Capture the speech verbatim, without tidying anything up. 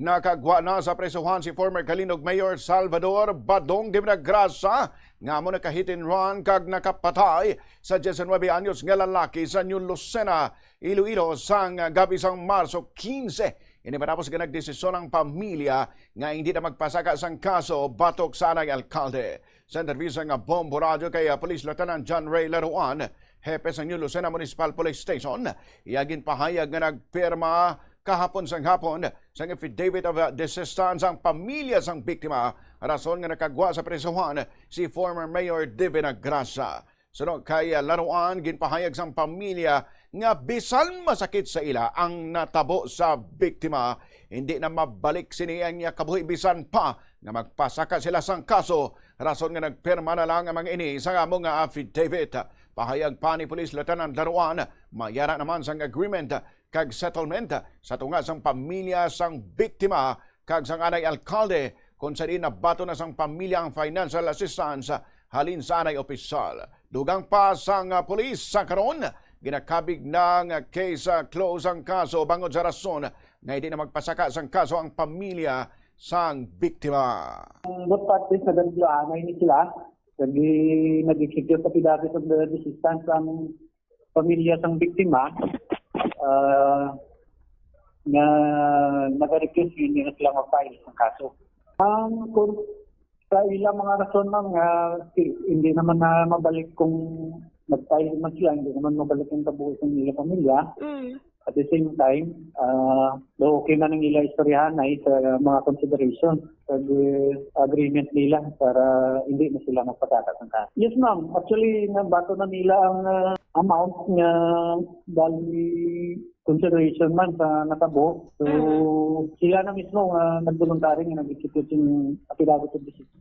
Nakagwa na sa prisuhan si former Calinog Mayor Salvador Badong Divinagrasa, nga amo naka-hit and run kag nakapatay sa diecinuebe anyos nga lalaki sa New Lucena, Iloilo, sang gabi sang Marso quince. Ini matapos nga nagdesisyon ang pamilya nga hindi na magpasaka sang kaso batok sa anay alkalde. Sa interview sang Bombo Radyo kay, ah, Police Lieutenant John Ray Laruan, hepe sa New Lucena Municipal Police Station, iya ginpahayag nga nagpirma kahapon sang hapon sang affidavit of, uh, desistance ang pamilya sang biktima, rason nga nakagwa sa prisuhan si former Mayor Divina Gracia. Suno kay, uh, Laruan, ginpahayag sang pamilya nga bisan masakit sa ila ang natabo sa biktima, hindi na mabalik sini ang iya kabuhi bisan pa nga magpasaka sila sang kaso, rason nga nagpirma na lang ang mga ini sa amo nga affidavit. Pahayag pa ni Police Lieutenant Laruan, mayara naman sang agreement kag settlement sa tunga sang pamilya sang biktima kag sang anay alkalde, kung sa diin nabaton na sang pamilya ang financial assistance halin sa anay opisyal. Dugang pa sang, ah, pulis sa karon, ginakabig na nga case, ah, close ang kaso bangod sa rason nga hindi na magpasaka sang kaso ang pamilya sang biktima. Ang both parties nagaliloanay ni sila, nag-, nag-execute affidavit of the desistance ang pamilya sang biktima, ah, nga nag-request nga hindi na sila mag-file ng kaso. Ang kur-, sa ilang mga rason, ma'am, nga si-, hindi naman na mabalik kung mag-file man sila, hindi naman mabalik ang kabuhi sa ilang pamilya. Mm. At the same time, ah, daw okay man ang ila istoryahan ay sa mga consideration, sa agreement nila para hindi na sila magpasaka ng kaso. Yes, ma'am. Actually, nabato na nila ang, ah, amount nga bali consideration man sa natabo. So, Mm. sila na mismo nga nagboluntaryo nga nag-execute yung affidavit of desistance.